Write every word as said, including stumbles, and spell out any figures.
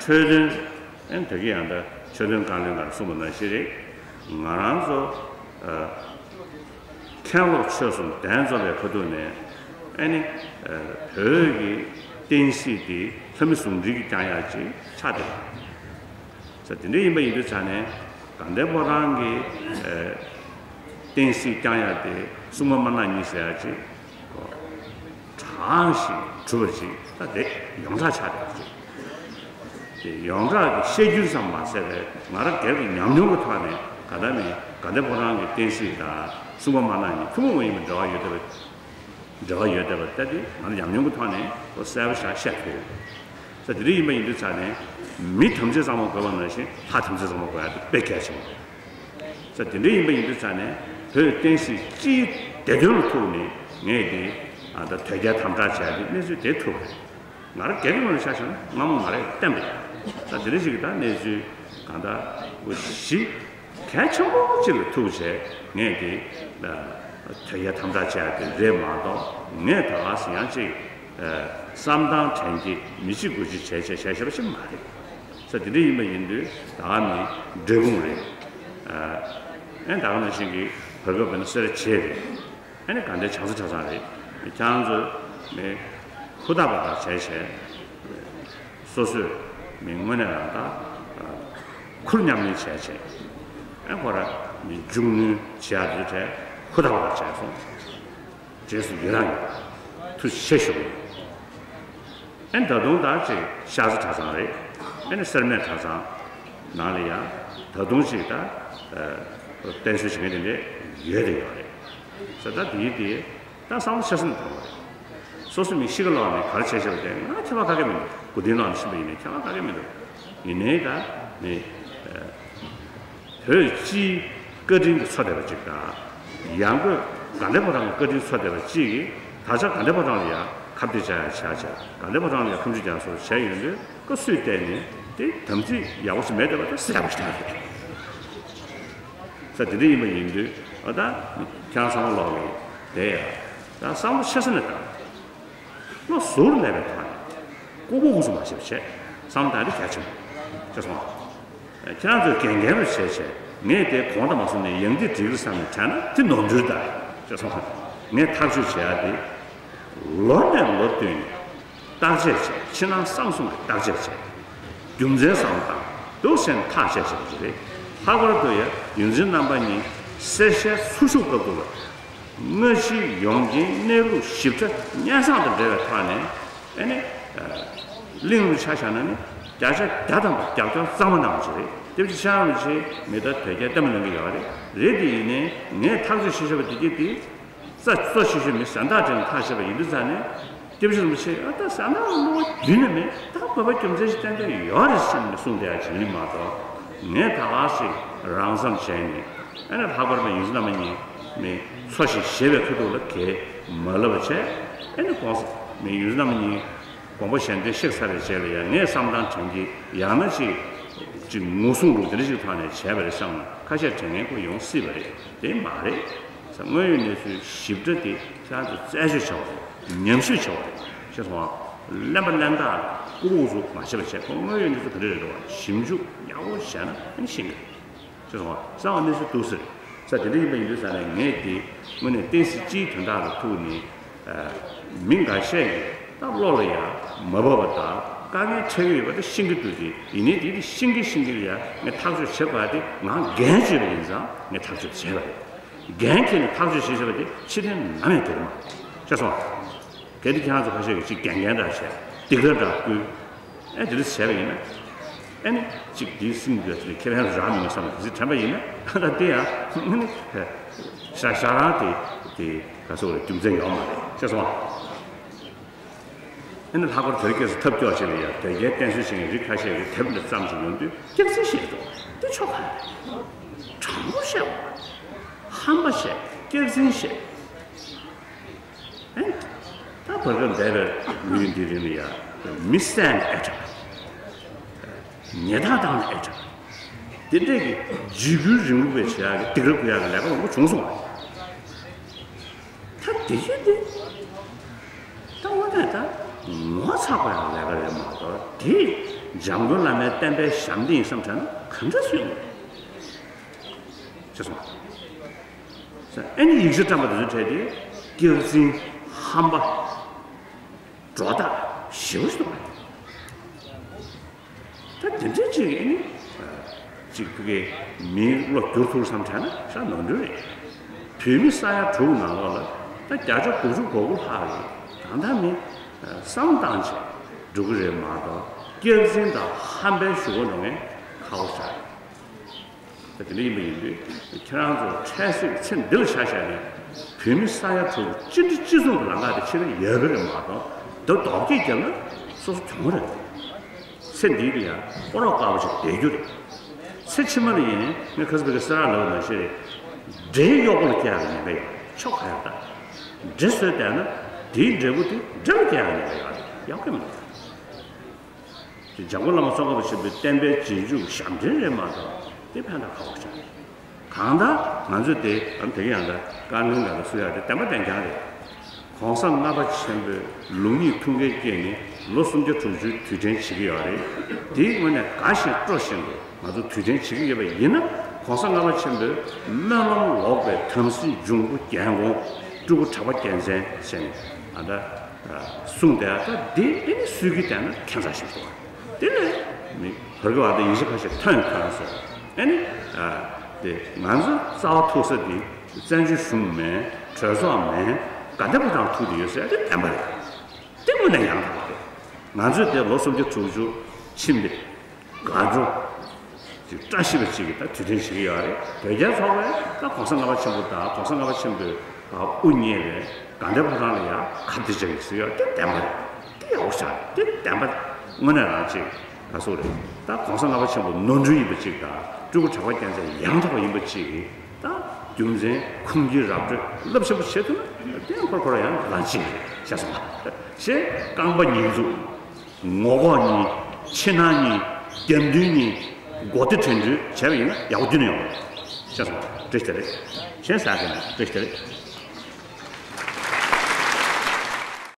ཆོས་དོན། ཨན་དེ་གི་ཡང་ད་ཆོས་དོན་བཀའ་བློན་ལ་གསུངས་པ་ནང་བཞིན་རེད། ང་རང་ཚོ་ཨ་མཁན་སློབ་ཆོས་གསུམ་གདན་འཛོམས་པའི་ཁ་ཐུག་ནས་ཨ་ནི་ཨ་བོད་ཀྱི་བསྟན་སྲིད་དེ་ལྷ་མི་ཟུང་འབྲེལ་གྱིས་བསྐྱང་ཡག་ཅིག་ཆགས་བསྡད་པ་རེད། ས་དེ་འདྲ་ཡིན་པ་ཡིན་དུས་ཙང་ནས་དགའ་ལྡན་ཕོ་བྲང་གི་ཨ་བསྟན་སྲིད་བསྐྱང་ཡག་དེ་སྲུང་མ་དམར་ནག་གཉིས་ཟེར་ཡག་ཅིག་གོ། དྲང་ཞིང་གྲུབ་པ་ཅིག་ད་དེ་ཡོངས་གྲགས་ཆགས་བསྡད་པ་ཅིག་དེ་ཡོངས་གྲགས་ཀྱི་བཤད་རྒྱུན་ཙམ་མ་ཟད་པའི་ང་རང་སྒེར་གྱི་ཉམས་མྱོང་གི་ཐོག་ནས་ག་ད་མིན་དགའ་ལྡན་ཕོ་བྲང་གི་བསྟན་སྲིད་དང་སྲུང་མ་དམར་ནག་གཉིས་ཐུན་མོང་མ་ཡིན་པའི་འབྲེལ་བ་ཡོད་བསྡད་པ། འབྲེལ་བ་ཡོད་བསྡད་པ་ད་དེ་ང་ཚོ་ཉམས་མྱོང་གི་ཐོག་ནས་ཁོ་གསལ་པོ་ཞིག་བཤད་ཐུབ་ཡོད། ས་དེ་འདྲ་ཡིན་པ་ཡིན་དུས་ཙང་ནས་མི་ཐམས་ཅད་ཚང་མ་དགོས་པ་ནང་བཞིན་ལྷ་ཐམས་ཅད་ཚང་མ་དགོས་ཡག་དེ་དཔེ་གལ་ཆེན་པོ་རེད། ས་དེ་འདྲ་ཡིན་པ་ཡིན་དུས་ཙང་ནས་བོད་བསྟན་སྲིད་སྤྱིའི་བདེ་དོན་ལ་ཐུག་ནས་ངས་དེ་ཨ་ད་དོལ་རྒྱལ་དམ་དྲག་བྱས་ཏེ་གནས་ཚུལ་དེ་ཐུག་རེད། ང་རང་སྒེར་གྱི་ངོས་ནས་ཆ་བཞག་ན་སྔ་མོ་ང་རས་བསྟན་པ་ཡིན། ད་དེ་རིང་ཞིག་གི་ད་གནས་ཚུལ་གང་ལྟར་འོ་གཞི་གལ་ཆེན་པོ་གཅིག་ལ་ཐུག་བྱས་ངས་དེ་དོལ་རྒྱལ་དམ་དྲག་བྱས་དེ་རེད་མ་གཏོགས་ངས་ད་ག་སེ་ཡང་ཅིག་བསམ་སྟངས་དྲན་གྱི་མི་གཅིག་དགུ་གཅིག་བྱས་བྱས་བྱས་བྱས་པ་ཞིག་མ་རེད། ས་དེ་འདྲ་ཡིན་པ་ཡིན་དུས་ད་ག་ནི་འབྲས་སྤུངས་རེད། ཨེ་ད་ག་ནང་བཞིན་གྱི་བར་སྐབས་བོད་ན་སེ་ར་བྱེས་རེད། ཨ་ནི་དགའ་ལྡན་བྱང་ས་གྲྭ་ཚང་རེད། ཁྱེད་རང་ཚོ་མི་ཧུར་ཐག་པ་དག་བྱས་བྱས། སོ་སོས་མི་དངོས་གནས་རང་ད་ཁུར་མཉམ་ལེན་བྱས་བྱས། ཨ་ཁོ་ར་མི་མཇུག་གནོན་བྱེད་ཡག་དེ་ཚོ་གྲས་ཧུར་ཐག་པ་དག་བྱས་སོང་། རྗེས་སུ་ཡི་རང་ཡོད། ཐུགས་རྗེ་ཆེ་ཞུ་གི་ཡོད། ཨ་ནི་ད་དུང་ད་ཅིག་ཤར་རྩེ་གྲྭ་ཚང་རེད། ཨ་ནི་སེར་སྨད་གྲྭ་ཚང་ནང་ལ་ཡང་ད་དུང་ཅིག་ད་བསྟེན་གསོལ་བྱེད་མཁན་དེ་འདྲས་ཡོད་དེ་ཡོད་རེད། ས་ད་དེའི་དེ་ད་བསམ་བློ་ཆེ་ས་ནས་བཏང་བ་རེད། སོ་སོ་མི་ཤི་ཁ་ལོག་ནས་ག་རེ་བྱས་བྱས་པ་དེ་ང་ཁྱད་པར་ག་གེ་མི་འདུག་སྐུ་རྟེན་ལོག་ནས་ཕྱིན་པ་ཡིན་ནའི་ཁྱད་པར་ག་གེ་མི་འདུག་ཡིན་ནའི་ད་ནི་བོད་སྤྱིའི་བཀའ་དྲིན་གྱིས་འཚོ་བསྡད་པ་ཅིག་དང་། ཡང་སྒོས་དགའ་ལྡན་ཕོ་བྲང་གི་བཀའ་དྲིན་འཚོ་བསྡད་པ་ཅིག་གིས་ད་ཆ་དགའ་ལྡན་ཕོ་བྲང་ལ་ཡང་ཁ་གཏད་བྱ་ཡ་བྱ་བྱ་དགའ་ལྡན་ཕོ་བྲང་ལ་ཡང་ཁ་མཆུ་རྒྱག་སོགས་བྱས་ཡོད་དུས་ཀ་སུས་བལྟས་ནས་དེ་དམ་ཚིག་ཡག་པོ་ཞིག་མེད་བསྡད་པ་ད་གསལ་པོ་ཞིག་ཆགས་ཡོད་རེད། ས་དེ་འདྲ་ཡིན་པ་ཡིན་དུས་ཨ་ད་ཁྱེད་རང་བསམ་བློ་ལོག་གི་དེ་ཡ་ད་བསམ་བློ་ཆེ་ས་ནས་བཏང་། བློ་གཟུར་མེད་པའི་ཐོག་ནས་ལྐུགས་པ་ཁུག་སུ་མ་བྱེད་པ་བྱས་བསམ་བཏང་དེ་གལ་ཆེན་པོ་ཅེས་སོང་། ཁྱེད་རང་ཚོས་འགན་འགན་རུ་བྱས་བྱས་ངས་དེ་གོང་དུ་མ་སོང་ནས་ཡང་དེ་འགྲིག་རེད་བསམ་ནས་དྲན་ན་དེ་ནོར་འཁྲུལ་ད་ཅེས་སོང་། ངས་ཐག་གཅོད་བྱེད་ཡ་དེ་ལོ་ནས་ལོ་བསྟུད་ནས་བརྟག་དཔྱད་བྱས། ཕྱི་ནང་གསང་གསུམ་གྱི་བརྟག་དཔྱད་བྱས། རྒྱུ་མཚན་བསམ་བློ་བཏང་འདུག་ཟེར་ནས་ཐག་བཅད་བྱས་པ་ཅིག་རེད། ལྷག་པར་དུ་ཡང་ཡོངས་འཛིན་རྣམ་པ་གཉིས་གསལ་བཤད་ཚུར་ཞུགས་སྐབས་དུ་ལ། སྔ་ཕྱིའི་ཡོངས་ཀྱི་གནས་ལུགས་ཞིབ་ཕྲ་སྙན་སེང་དང་འབྲེལ་བའི་ཐོག་ནས་ཨ་ནི་གླིང་ལུགས་ཆ་བཞག་ན་ནི་བརྒྱ་ཆ་བརྒྱ་ཐམ་པ་རྒྱབ་སྐྱོར་གཙང་མ་གནང་བ་ཅིག་རེད། དེ་བཞིན་ཤར་རམ་ཆེ་མི་ད་དོལ་རྒྱལ་བསྟན་པ་གནང་གི་ཡོད་རེད། རེད་དེ་ཡིན་ནའི་ངས་ཐག་གཅོད་བྱེད་ཤེས་པ་དེ་གྱིས་དེ་རྩ་གཙོ་ཆེ་ཤོས་མི་གཟན་རྟགས་སྤྲད་ནས་ཐག་བཅད་པ་ཡིན་དུས་ཙང་ནས་སྐྱབས་རྗེ་རིན་པོ་ཆེ་ཨ་ད་གཟན་རྟགས་བློ་བ་རྒྱུན་ནས་མེད་ད་བོད་པ་རྒྱུ་མཚན་ཞིག་ཏན་ཏན་ཡོད་རེད་ཟེར་ནས་གསུངས་བསྡད་ཡ་ཅིག་ཡིན་མ་གཏོགས་ངས་ད་ག་ཞིག་རང་བསམ་བྱས་ནས་ཨ་ནི་ལྷག་པར་དུ་ཡོངས་འཛིན་རྣམ་པ་གཉིས་མི་འཚོ་ཞིང་གཞེས་པའི་ཁ་ཐུག་ལ་གས་མ་ལབ་པ་བྱས་ཨ་ནི་གོང་ས་མི་ཡོངས་འཛིན་རྣམ་པ་གཉིས། དགོངས་པ་གཞན་དོན་གཤེགས་ཚར་བའི་རྗེས་ལ་ཡང་ངས་བསམ་བཏང་དྲན་གྱི་ཡང་ན་ཅིག་ཅིག་ངོ་སྲུང་ལུགས་དེ་འདྲ་ཞིག་ཐོག་ནས་བྱས་པ་རེད་བསམ་ན་ཁ་ཤས་དྲན་མཁན་ཁོ་ཡོང་སྲིད་པ་རེད་དེ་མ་རེད། ས་དངོས་ཡོད་གནས་ཚུལ་ཞིབ་ཕྲ་དེ་ཁྱེད་རང་ཚོ་རྩད་གཅོད་བྱ་བ་རེད། ཉམས་ཞིབ་བྱ་བ་རེད། ཤེས་སོང་ང་། གླེན་པ་གླེན་རྟགས་ལ་ལྐུགས་ལྐུགས་སུ་མ་བྱེད་པ་བྱས་ཁོ་དངོས་ཡོད་གནས་ཚུལ་ག་འདྲ་རེད་འགྲོ་བ་ཞིབ་འཇུག་ཡག་པོ་བྱས་ན་ཨ་ནི་ཤེས་ཀྱི་རེད། ཅེས་སོང་བ། གསང་བ་གནས་ཚུལ་འདུག་ཟེར། ས་དེ་འདྲ་ཡིན་པ་ཡིན་དུས་ས་ནས་ངས་དེ་དངོས་གནས་བསྟན་སྲིད་སྤྱིའི་དོན་དག་ལ་ཐུག་ནས་མི་འགའ་ཤས་ཀྱིས་ད་བློ་ལ་ཡང་མ་བབས་པ་དང་དཀའ་ངལ་འཕྲད་ཀྱི་ཡོད་པ་ད་ཤེས་ཀྱི་འདུག་དེ་ཡིན་ནའི་དེ་དེ་ཤེས་ཀྱི་ཤེས་ཀྱི་ལ་ཡང་ངས་ཐག་གཅོད་བྱེད་དགོས་ཡ་དེ་ང་འགན་བཅོལ་བ་ཡིན་ཙང་ངས་ཐག་གཅོད་བྱས་པ་རེད། འགན་འཁྱེར་ནས་ཐག་གཅོད་བྱེད་བྱེད་པ་དེ་ཕྱིར་འཐེན་ནམ་ཡང་འགྲིག་གི་མ་རེད། ཤེས་སོང་བ། གལ་ཏེ་ཁྱེད་རང་ཚོ་ཁ་ཤས་ཀྱིས་ཅིག་རྒན་རྒན་འདྲ་བྱས་སྡིགས་ར་འདྲ་བསྐུལ། ཨེ་དེ་འདྲ་བྱས་པ་ཡིན་ན། ཨེ་ནི་ཅིག་དེའི་སེམས་འགུལ་དེ་ཁེ་ཕན་རག་མི་འོང་བསམ་ནས་དེ་ཚོ་དྲན་པ་ཡིན་ན་ད་དེ་ཡང་ཨེ་ནི་ཞག་ཞག་རང་དེ་དེ་ག་སོགས་རེད་རྒྱུ་མཚན་ཡོད་མ་རེད་ཤེས་སོང་ཨ། ཨེ་ནི་ལྷག་པར་དོལ་རྒྱལ་སུ་ཐབས་སྐྱོ་ཞིག་ལ་ཡང་དོལ་རྒྱལ་བསྟེན་གསོལ་བྱེད་མཁན་རིགས་ཁ་ཤས་ཀྱིས་དེབ་འདི་བརྩམས་ཤིང་ཡོང་དུས་སྐྱག་རྫུན་བཤད་འདུག་དེ་ཆོ་ག་རེད། དྲང་པོ་བཤད་པ། ཧམ་པ་བཤད་སྐྱག་རྫུན་བཤད། ཨེ། ད་བར་སྐབས་འདས་པའི་ལོ་ཡུན་འདིའི་རིང་ལ་ཡ། མི་བསད་ནས་ཨེ་དྲག་ཉེས་རྡུང་བཏང་ནས་ཨེ་དྲག་དེ་འདྲས་ཀྱི་འཇིགས་སྐུལ་རིང་ལུགས་པའི་བྱེད་ཡག་གི་སྡིགས་ར་བསྐུལ་ཡག་གི་ལས་ཀ་མང་པོ་བྱུང་སོང་བ། ད་དེ་བཞིན་དེ། ད་དངོས་གནས་ད་ངོ་ཚ་དགོས་ཡག་ལས་ཀ་རེད་མ་གཏོགས་དེ། འཇམ་མགོན་བླ་མའི་བསྟན་པའི་ཞབས་འདེགས་བསམ་དྲན་ན་གང་འདྲ་སུ་ཡོང་གི་རེད། ཅེས་གསུངས། ཨ་ནི་ཡིག་ཆ་བཀྲམ་པ་དེ་ཚོའི་གྲས་དེ་སྐྱག་རྫུན་ཧམ་པ་སྒྲོ་བཏགས་ཞེ་པོ་ཞིག་འདུག་པ། ད་དེ་འདྲའི་ཅིག་ཨ་ནི་ཅིག་ཕ་གིའི་མིའི་བློ་བསྒྱུར་ཐུབ་བསམ་དྲན་ན་ཤ་ནོར་འཁྲུལ་རེད། བོད་མི་ས་ཡ་དྲུག་ནང་ལོགས་ལ་ད་བརྒྱ་ཆ་དགུ་བཅུ་གོ་དགུ་ལྷག་གིས་ད་ལྟ་མི་བསམ་བཏང་བྱས་འགྲོ་གི་རེད་མ་གཏོགས། སྐྱག་རྫུན་དང་ཧམ་པའི་ཞུ་བ་འགྲོ་མཁན་ཁག་པོ་ཆགས་རེད། ད་དེ་འདྲ་ཡིན་པ་ཡིན་དུས་ཁྱེད་རང་ཚོ་འཕྲལ་སེལ་ཚེ་འདི་ལ་ཆ་བཞག་ནས་བོད་མི་ས་ཡ་དྲུག་གི་སྤྱི་འཐུས་སྤྱི་ཚོགས་ཀྱི་ལམ་ཁ་དེ་ཕྱི་ལ་ཡོད་པ་རེད་མ་གཏོགས། ད་རྡོག་རྒྱག་བརྒྱབ་ན་སོ་སོ་གྱོང་རེད། ཚེ་འདིའི་དུས་ཡང་སྤོ་རོག་དཀར་པོ་ཞིག་བསྡད་རྒྱུ་རེད། ཚེ་ཕྱི་མ་ལ་ཡིན་ངས་ཁ་སང་བི་ག་སེ་ར་ལབ་པ་ནང་བཞིན་རེད། འདྲེ་གཡོག་པོ་ལ་སྐྱེ་ཡག་ཉེན་ཁ་ཡོད་ཆོག་ག་ཡག་ད། འདྲེ་གསོས་བསྡད་ན་དེའི་འབྲས་བུ་དེ་འདྲེ་ལ་སྐྱེ་ཡག་ཉེན་ཁ་ཡོད་རེད། ཡག་གི་མི་འདུག་དེ་འཇམ་མགོན་བླ་མ་ཙོང་ཁ་པ་ཆེན་པོའི་བསྟན་པའི་རྗེས་འཇུག་ཞབས་འདྲེན་རེད་མ་གཏོགས་དེ་ཕན་ཐོགས་ཁག་པོ་ཆགས་རེད། གང་ལྟར་ང་ཚོས་དེ་ཨ་ནི་དེ་གི་ཡང་ད་བཀའ་བློན་ལ་སུ་ཡག་དེ་བདེན་པ་བདེན་རྐྱང་རེད། གོང་ས་ལྔ་པ་ཆེན་པོས་ལུགས་གཉིས་ཐུགས་འགན་བསྐྱེད་ནས་ལོ་སུམ་བརྒྱ་དྲུག་ཅུའི་དུས་དྲན་བྱེད་ཀྱི་ཡོད་རེད། དེའི་སྔོན་ནས་དགའ་བཞིན་སྤྲོ་བཞིན་དུ་ང་ཚོ་དུས་དྲན་བྱེད་ཀྱི་ཡོད་པ་ཡིན་ན། གོང་ས་ལྔ་པ་ཆེན་པོས་སྨོན་ལམ་ལོག་པའི་དམ་སྲི་འབྱུང་པོ་རྒྱལ་འགོང་སྤྲུལ་སྐུ་གྲགས་པ་རྒྱལ་མཚན་ཟེར་ནས་ཨ་ད་གསུངས་དེ་ད་དེ་ཨེ་ནི་སྲོལ་གྱི་སྟེང་ན་ཁྱད་མཚར་ཞིག་འདུག་དེ་ལས་མི་བར་གྱི་བར་དུ་ཡིག་ཆ་ཁ་ཤས་ཐོན་ཐོན་སོང་། ཨེ་ནི་དེ་ང་ཚོ་རྩ་བ་ཐུག་ས་དེ་བཙན་བྱོལ་གཞུང་མིན། གྲོས་ཚོགས་མིན། དགའ་ལྡན་ཕོ་བྲང་ཐུག་དེ་ཡོད་ཟེར་དེ་བདེན་པ་རེད། དེ་དངོས་གནས་ཡང་དག་པ་རེད། ང་ཚོས་དེ་ལོ་སུམ་བརྒྱ་དྲུག་ཅུ་ཕྱིན་པའི་དགའ་སྤྲོ་ཅིག་བཀྲ་ཤིས་པ་ཅིག་གི་ད་དུས་དྲན་བྱེད་ཀྱི་ཡོད་རེད། བོད་རྒྱལ་ཚོགས་པས་ད་གོང་ས་ལྔ་པ་ཆེན་པོ་དང་གོང་ས་ལྔ་པ་ཆེན་པོས་དབུ་བརྙེས་པའི་དགའ་ལྡན་ཕོ་བྲང་ལ་ཡང་ཁ་གཏད་བཅག་གི་ཟེར་ཡོད་དེ་བདེན་པ་རེད། དེ་ཡག་པོ་ཆགས་རེད། དེ་བདེན་པ་དངོས་གནས་རང་ཅིག་ག་སོགས་རེད། ད་གོང་ས་ལྔ་པ་ཆེན་པོ་ནོར་འཁྲུལ་ཡིན་པ་ཅིག་དང་སྤྲུལ་སྐུ་གྲགས་པ་རྒྱལ་མཚན་ཡང་དག་པ་ཡིན་པ་ཅིག་གིས་ད་རྒྱུ་མཚན་ཁུངས་སྐྱེལ་ར་སྤྲོད་རླབས་ཆེན་པོ་བྱེད་ཐུབ་ན་དེ་ཡང་ཁོ་ར་ཁོ་ར་ཡང་རང་ཅིག་རེད་ཤེས་སོང་ང་། ཞེས་རྐང་པ་ཉིས་འཛུགས། ངོ་ལྐོག་གཉིས། ཕྱི་ནང་གཉིས། རྒྱབ་མདུན་གཉིས། མགོ་རྟིང་དྲན་འགྲུལ་བྱས་པ་ཡིན་ན་ཡག་པོ་རྒྱུན་ནས་ཡོང་བ་རེད། ཤེས་སོང་ང་། བཀྲ་ཤིས་བདེ་ལེགས། གཞན་ཟེར་གི་མེད། བཀྲ་ཤིས་བདེ་ལེགས།